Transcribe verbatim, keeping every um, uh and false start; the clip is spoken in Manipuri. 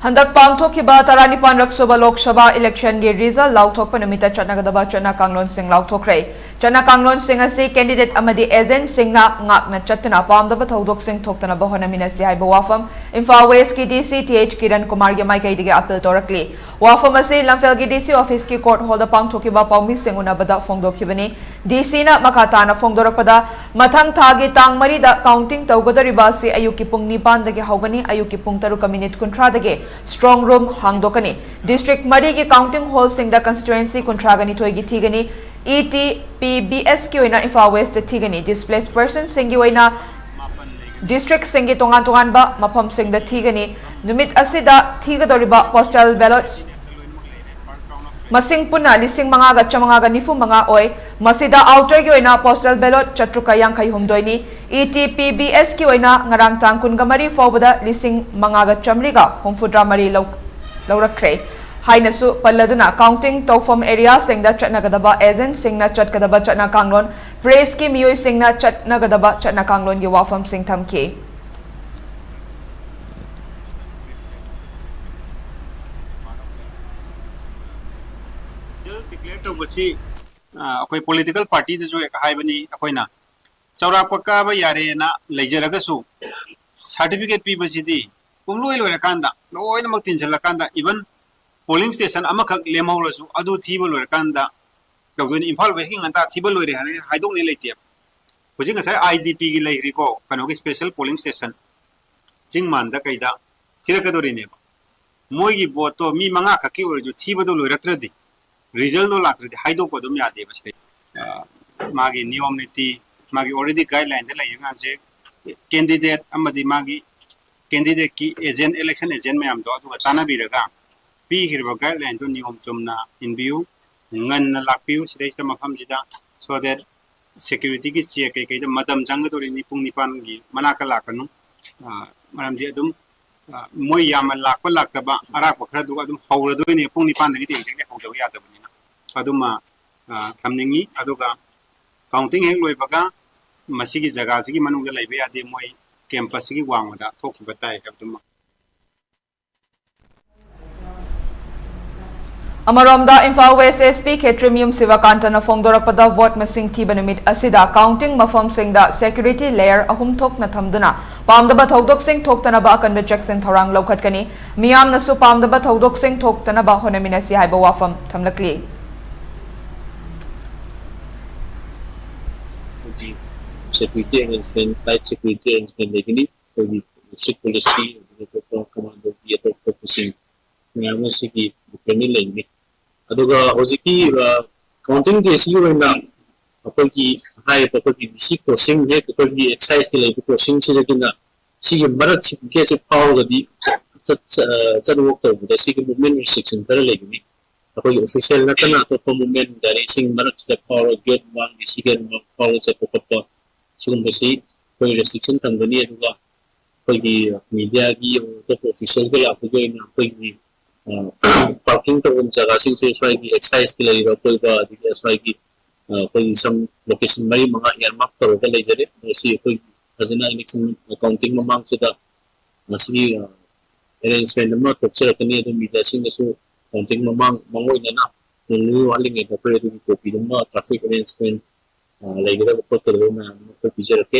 ꯍꯟꯗꯛ ꯄꯥꯡꯊꯣꯛꯈꯤꯕ ꯇꯔꯥꯅꯤꯄꯥꯟꯔꯛ ꯁꯨꯕ ꯂꯣꯛ ꯁꯚꯥ ꯏꯂꯦꯛꯁꯟꯒꯤ ꯔꯤꯖꯜ ꯂꯥꯎꯊꯣꯛꯄ ꯅꯨꯃꯤꯠꯇ ꯆꯠꯅꯒꯗꯕ ꯆꯠꯅ ꯀꯥꯡꯂꯣꯟꯁꯤꯡ ꯂꯥꯎꯊꯣꯛꯈ꯭ꯔꯦ꯫ ꯆꯠꯅ ꯀꯥꯡꯂꯣꯟꯁꯤꯡ ꯑꯁꯤ ꯀꯦꯟꯗꯤꯗꯦꯠ ꯑꯃꯗꯤ ꯑꯦꯖꯦꯟꯠꯁꯤꯡꯅ ꯉꯥꯛꯅ ꯆꯠꯇꯨꯅ ꯄꯥꯝꯗꯕ ꯊꯧꯗꯣꯛꯁꯤꯡ ꯊꯣꯛꯇꯅꯕ ꯍꯣꯠꯅꯃꯤꯟꯅꯁꯤ ꯍꯥꯏꯕ ꯋꯥꯐꯝ ꯏꯝꯐꯥꯜ ꯋꯦꯁꯀꯤ ꯗꯤ ꯁꯤ ꯇꯤ ꯑꯩꯆ ꯀꯤꯔꯟ ꯀꯨꯃꯥꯔꯒꯤ ꯃꯥꯏꯀꯩꯗꯒꯤ ꯑꯄꯤꯜ ꯇꯧꯔꯛꯂꯤ꯫ ꯋꯥꯐꯝ ꯑꯁꯤ ꯂꯝꯐꯦꯜꯒꯤ ꯗꯤ ꯁꯤ ꯑꯣꯐꯤꯁꯀꯤ ꯀꯣꯔꯠ ꯍꯣꯜꯗ ꯄꯥꯡꯊꯣꯛꯈꯤꯕ ꯄꯥꯎꯃꯤꯁꯤꯡ ꯎꯅꯕꯗ ꯐꯣꯡꯗꯣꯛꯈꯤꯕꯅꯤ꯫ ꯗꯤ ꯁꯤꯅ ꯃꯈꯥ ꯇꯥꯅ ꯐꯣꯡꯗꯣꯔꯛꯄꯗ, ꯃꯊꯪ ꯊꯥꯒꯤ ꯇꯥꯡ ꯃꯔꯤꯗ ꯀꯥꯎꯟꯇꯤꯡ ꯇꯧꯒꯗꯧꯔꯤꯕ ꯑꯁꯤ ꯑꯌꯨꯛꯀꯤ ꯄꯨꯡ ꯅꯤꯄꯥꯟꯗꯒꯤ ꯍꯧꯒꯅꯤ꯫ ꯑꯌꯨꯛꯀꯤ ꯄꯨꯡ ꯇꯔꯨꯛꯀ ꯃꯤꯅꯤꯠ ꯀꯨꯟꯊ꯭ꯔꯥꯗꯒꯤ ꯁ꯭ꯇ꯭ꯔꯣꯡ ꯔꯨꯝ ꯍꯥꯡꯗꯣꯛꯀꯅꯤ꯫ ꯗꯤꯁꯇ꯭ꯔꯤꯛ ꯃꯔꯤꯒꯤ ꯀꯥꯎꯟꯇꯤꯡ ꯍꯣꯜꯁꯤꯡꯗ ꯀꯟꯁꯇꯤꯇ꯭ꯋꯦꯟꯁꯤ ꯀꯨꯟꯊ꯭ꯔꯥꯒ ꯅꯤꯊꯣꯏꯒꯤ ꯊꯤꯒꯅꯤ꯫ ꯏ ꯇꯤ ꯄꯤ ꯕꯤ ꯑꯦꯁꯀꯤ ꯑꯣꯏꯅ ꯏꯝꯐꯥꯜ ꯋꯦꯁꯇ ꯊꯤꯒꯅꯤ꯫ ꯗꯤꯁꯄ꯭ꯂꯦꯁ ꯄꯔꯁꯟꯁꯤꯡꯒꯤ ꯑꯣꯏꯅ ꯗꯤꯁꯇ꯭ꯔꯤꯛꯁꯤꯡꯒꯤ ꯇꯣꯉꯥꯟ ꯇꯣꯉꯥꯟꯕ ꯃꯐꯝꯁꯤꯡꯗ ꯊꯤꯒꯅꯤ꯫ ꯅꯨꯃꯤꯠ ꯑꯁꯤꯗ ꯊꯤꯒꯗꯧꯔꯤꯕ ꯄꯣꯁꯇꯦꯜ ꯕꯦꯂꯣꯠ ꯃꯁꯤꯡ ꯄꯨꯟꯅ ꯂꯤꯁꯤꯡ ꯃꯉꯥꯒ ꯆꯥꯃꯉꯥꯒ ꯅꯤꯐꯨ ꯃꯉꯥ ꯑꯣꯏ꯫ ꯃꯁꯤꯗ ꯑꯥꯎꯇꯔꯒꯤ ꯑꯣꯏꯅ ꯄꯣꯁꯇꯦꯜ ꯕꯦꯂꯣꯠ ꯆꯥꯇ꯭ꯔꯨꯛꯀ ꯌꯥꯡꯈꯩ ꯍꯨꯝꯗꯣꯏꯅꯤ꯫ ꯏ ꯇꯤ ꯄꯤ ꯕꯤ ꯑꯦꯁꯀꯤ ꯑꯣꯏꯅ ꯉꯔꯥꯡ ꯇꯥꯡ ꯀꯨꯟꯒ ꯃꯔꯤ ꯐꯥꯎꯕꯗ ꯂꯤꯁꯤꯡ ꯃꯉꯥꯒ ꯆꯥꯃꯔꯤꯒ ꯍꯨꯝꯐꯨꯇꯔꯥ ꯃꯔꯤ ꯂꯧ-, ꯂꯧꯔꯛꯈ꯭ꯔꯦ ꯍꯥꯏꯅꯁꯨ ꯄꯜꯂꯗꯨꯅ, ꯀꯥꯎꯟꯇꯤꯡ ꯇꯧꯐꯝ ꯑꯦꯔꯤꯌꯥꯁꯤꯡꯗ ꯆꯠꯅꯒꯗꯕ ꯑꯦꯖꯦꯟꯠꯁꯤꯡꯅ ꯆꯠꯀꯗꯕ ꯆꯠꯅ ꯀꯥꯡꯂꯣꯟ, ꯄ꯭ꯔꯦꯁꯀꯤ ꯃꯤꯑꯣꯏꯁꯤꯡꯅ ꯆꯠꯅꯒꯗꯕ ꯆꯠꯅ ꯀꯥꯡꯂꯣꯟꯒꯤ ꯋꯥꯐꯝꯁꯤꯡ ꯊꯝꯈꯤ꯫ ꯗꯤꯀ꯭ꯂꯦꯌꯔ ꯇꯧꯕꯁꯤ, ꯑ, ꯑꯩꯈꯣꯏ ꯄꯣꯂꯤꯇꯤꯀꯦꯜ ꯄꯥꯔꯇꯤꯗꯁꯨ ꯍꯦꯛ ꯍꯥꯏꯕꯅꯤ ꯑꯩꯈꯣꯏꯅ꯫ ꯆꯥꯎꯔꯥꯛꯄ ꯀꯥꯕ ꯌꯥꯔꯦꯅ ꯂꯩꯖꯔꯒꯁꯨ, ꯁꯥꯔꯇꯤꯐꯤꯀꯦꯠ ꯄꯤꯕꯁꯤꯗꯤ ꯄꯨꯡꯂꯣꯏ ꯂꯣꯏꯔꯀꯥꯟꯗ, ꯂꯣꯏꯅꯃꯛ ꯇꯤꯟꯁꯤꯜꯂꯀꯥꯟꯗ, ꯏꯚꯟ ꯄꯣꯂꯤꯡ ꯁ꯭ꯇꯦꯁꯟ ꯑꯃꯈꯛ ꯂꯦꯝꯍꯧꯔꯁꯨ, ꯑꯗꯨ ꯊꯤꯕ ꯂꯣꯏꯔꯀꯥꯟꯗ ꯇꯧꯗꯣꯏꯅꯤ꯫ ꯏꯝꯐꯥꯜ ꯋꯦꯁꯀꯤ ꯉꯟꯇꯥ ꯊꯤꯕ ꯂꯣꯏꯔꯦ ꯍꯥꯏꯅ ꯍꯥꯏꯗꯣꯛꯅꯤ ꯂꯩꯇꯦꯕ꯫ ꯍꯧꯖꯤꯛ ꯉꯁꯥꯏ ꯑꯥꯏ ꯗꯤ ꯄꯤꯒꯤ ꯂꯩꯈ꯭ꯔꯤꯀꯣ, ꯀꯩꯅꯣꯒꯤ ꯁ꯭ꯄꯦꯁꯦꯜ ꯄꯣꯂꯤꯡ ꯁ꯭ꯇꯦꯁꯟ, ꯆꯤꯡ ꯃꯥꯟꯗ ꯀꯩꯗ ꯊꯤꯔꯛꯀꯗꯧꯔꯤꯅꯦꯕ꯫ ꯃꯣꯏꯒꯤ ꯚꯣꯠꯇꯣ ꯃꯤ ꯃꯉꯥ ꯈꯛꯀꯤ ꯑꯣꯏꯔꯁꯨ ꯊꯤꯕꯗꯣ ꯂꯣꯏꯔꯛꯇ꯭ꯔꯗꯤ, ꯔꯤꯖꯜꯗꯣ ꯂꯥꯛꯇ꯭ꯔꯗꯤ ꯍꯥꯏꯗꯣꯛꯄ ꯑꯗꯨꯝ ꯌꯥꯗꯦꯕ ꯁꯤꯗꯩ꯫ ꯑ, ꯃꯥꯒꯤ ꯅꯤꯌꯣꯝ ꯅꯤꯇꯤ, ꯃꯥꯒꯤ already guideline ꯗ ꯂꯩꯔꯤꯕ ꯃꯌꯥꯝꯁꯦ, ꯀꯦꯟꯗꯤꯗꯦꯠ ꯑꯃꯗꯤ ꯃꯥꯒꯤ ꯀꯦꯟꯗꯤꯗꯦꯠꯀꯤ ꯑꯦꯖꯦꯟꯠ, ꯏꯂꯦꯛꯁꯟ ꯑꯦꯖꯦꯟꯠ ꯃꯌꯥꯝꯗꯣ ꯑꯗꯨꯒ ꯇꯥꯟꯅꯕꯤꯔꯒ ꯄꯤꯈ꯭ꯔꯤꯕ guideline ꯗꯣ ꯅꯤꯌꯣꯝ ꯆꯨꯝꯅ ꯏꯟꯕꯤꯌꯨ, ꯉꯟꯅ ꯂꯥꯛꯄꯤꯌꯨ ꯁꯤꯗꯩꯁꯤꯗ ꯃꯐꯝꯁꯤꯗ, so that security ꯒꯤ ꯆꯦꯛ ꯀꯩꯀꯩꯗ ꯃꯇꯝ ꯆꯪꯒꯗꯧꯔꯤꯅꯤ, ꯄꯨꯡ ꯅꯤꯄꯥꯟꯒꯤ ꯃꯅꯥꯛꯇ ꯂꯥꯛꯀꯅꯨ꯫ ꯑ, ꯃꯔꯝꯗꯤ ꯑꯗꯨꯝ, ꯑ, ꯃꯣꯏ ꯌꯥꯝꯅ ꯂꯥꯛꯄ ꯂꯥꯛꯇꯕ ꯑꯔꯥꯛꯄ ꯈꯔꯗꯨ ꯑꯗꯨꯝ ꯍꯧꯔꯗꯣꯏꯅꯦ, ꯄꯨꯡ ꯅꯤꯄꯥꯟꯗꯒꯤꯗꯤ exactly ꯍꯧꯗꯕ ꯌꯥꯗꯕꯅꯤꯅ꯫ ꯑꯗꯨꯃ, ꯑ, ꯊꯝꯅꯤꯡꯉꯤ꯫ ꯑꯗꯨꯒ ꯀꯥꯎꯟꯇꯤꯡ ꯍꯦꯛ ꯂꯣꯏꯕꯒ ꯃꯁꯤꯒꯤ ꯖꯒꯥꯁꯤꯒꯤ ꯃꯅꯨꯡꯗ ꯂꯩꯕ ꯌꯥꯗꯦ, ꯃꯣꯏ ꯀꯦꯝꯄꯁꯁꯤꯒꯤ ꯋꯥꯡꯃꯗ ꯊꯣꯛꯈꯤꯕ ꯇꯥꯏ ꯍꯥꯏꯕꯗꯨꯃ꯫ ꯑꯃꯔꯣꯝꯗ, ꯏꯝꯐꯥꯜ ꯋꯦꯁ SP ꯈꯦꯇ꯭ꯔꯤꯃꯌꯨꯝ ꯁꯤꯕꯀꯥꯟꯇꯅ ꯐꯣꯡꯗꯣꯔꯛꯄꯗ, ꯚꯣꯠ ꯃꯁꯤꯡ ꯊꯤꯕ ꯅꯨꯃꯤꯠ ꯑꯁꯤꯗ counting ꯃꯐꯝꯁꯤꯡꯗ security layer ꯑꯍꯨꯝ ꯊꯣꯛꯅ ꯊꯝꯗꯨꯅ ꯄꯥꯝꯗꯕ ꯊꯧꯗꯣꯛꯁꯤꯡ ꯊꯣꯛꯇꯅꯕ ꯑꯀꯟꯕ ꯆꯦꯛꯁꯤꯟ ꯊꯧꯔꯥꯡ ꯂꯧꯈꯠꯀꯅꯤ꯫ ꯃꯤꯌꯥꯝꯅꯁꯨ ꯄꯥꯝꯗꯕ ꯊꯧꯗꯣꯛꯁꯤꯡ ꯊꯣꯛꯇꯅꯕ ꯍꯣꯠꯅꯃꯤꯟꯅꯁꯤ ꯍꯥꯏꯕ ꯋꯥꯐꯝ ꯊꯝꯂꯛꯂꯤ꯫ ꯍꯧꯖꯤꯛ security arrangement, tight security arrangement ꯂꯩꯒꯅꯤ꯫ ꯑꯩꯈꯣꯏꯒꯤ district policeꯀꯤ, ꯑꯗꯨꯒ ꯑꯇꯣꯞꯄ commandoꯒꯤ, ꯑꯇꯣꯞ ꯑꯇꯣꯞꯄꯁꯤꯡ ꯃꯌꯥꯝ ꯑꯃ ꯁꯤꯒꯤ dependent ꯂꯩꯒꯅꯤ꯫ ꯑꯗꯨꯒ ꯍꯧꯖꯤꯛꯀꯤ, ꯑ, countingꯒꯤ ꯑꯁꯤꯒꯤ ꯑꯣꯏꯅ ꯑꯩꯈꯣꯏꯒꯤ ꯍꯥꯏꯔꯤꯕ ꯑꯩꯈꯣꯏꯒꯤ DC crossing, ꯍꯦꯛ ꯑꯩꯈꯣꯏꯒꯤ exciseꯀꯤ ꯂꯩꯕ crossingꯁꯤꯗꯒꯤꯅ ꯁꯤꯒꯤ ꯃꯔꯛꯁꯤ, gateꯁꯦ ꯐꯥꯎꯔꯒꯗꯤ ꯆꯠ-, ꯆꯠ-, ꯑ, ꯆꯠ walk ꯇꯧꯕꯗ ꯁꯤꯒꯤ movement restriction ꯈꯔ ꯂꯩꯒꯅꯤ꯫ ꯑꯩꯈꯣꯏꯒꯤ official ꯅꯠꯇꯅ ꯑꯇꯣꯞꯄ movement ꯒꯥꯔꯤꯁꯤꯡ ꯃꯔꯛꯁꯤꯗ ꯐꯥꯎꯔ, gate ꯃꯃꯥꯡꯒꯤ, ꯁꯤ gate ꯃꯃꯥꯡ ꯐꯥꯎꯔ ꯆꯠꯄ ꯈꯣꯠꯄ, ꯁꯤꯒꯨꯝꯕꯁꯤ ꯑꯩꯈꯣꯏ restriction ꯊꯝꯒꯅꯤ꯫ ꯑꯗꯨꯒ ꯑꯩꯈꯣꯏꯒꯤ mediaꯒꯤ ꯑꯇꯣꯞꯄ officialꯒ ꯂꯥꯛꯄꯒꯤ ꯑꯣꯏꯅ ꯑꯩꯈꯣꯏꯒꯤ, ꯑ, parking ꯇꯧꯐꯝ ꯖꯒꯥꯁꯤꯡꯁꯨ ꯁ꯭ꯋꯥꯏꯒꯤ exciseꯀꯤ ꯂꯩꯔꯤꯕ ꯑꯀꯣꯏꯕ, ꯑꯗꯒꯤ ꯁ꯭ꯋꯥꯏꯒꯤ, ꯑ, ꯑꯩꯈꯣꯏꯒꯤ some location ꯃꯔꯤ ꯃꯉꯥ earmark ꯇꯧꯔꯒ ꯂꯩꯖꯔꯦ꯫ ꯃꯁꯤ ꯑꯩꯈꯣꯏ ꯐꯖꯅ election counting ꯃꯃꯥꯡꯁꯤꯗ ꯃꯁꯤꯒꯤ, ꯑ, arrangement ꯑꯃ ꯊꯣꯛꯆꯔꯛꯀꯅꯤ꯫ ꯑꯗꯨ mediaꯁꯤꯡꯅꯁꯨ counting ꯃꯃꯥꯡ, ꯃꯥꯡꯑꯣꯏꯅꯅ ꯅꯣꯡ ꯅꯤꯅꯤ ꯋꯥꯠꯂꯤꯉꯩꯗ ꯑꯩꯈꯣꯏ ꯑꯗꯨꯒꯤ copy ꯑꯃ traffic arrangement, ꯑ, ꯂꯩꯒꯗꯕ ꯈꯣꯠꯀꯗꯕ ꯃꯌꯥꯝ ꯑꯃ ꯑꯩꯈꯣꯏ ꯄꯤꯖꯔꯛꯀꯦ꯫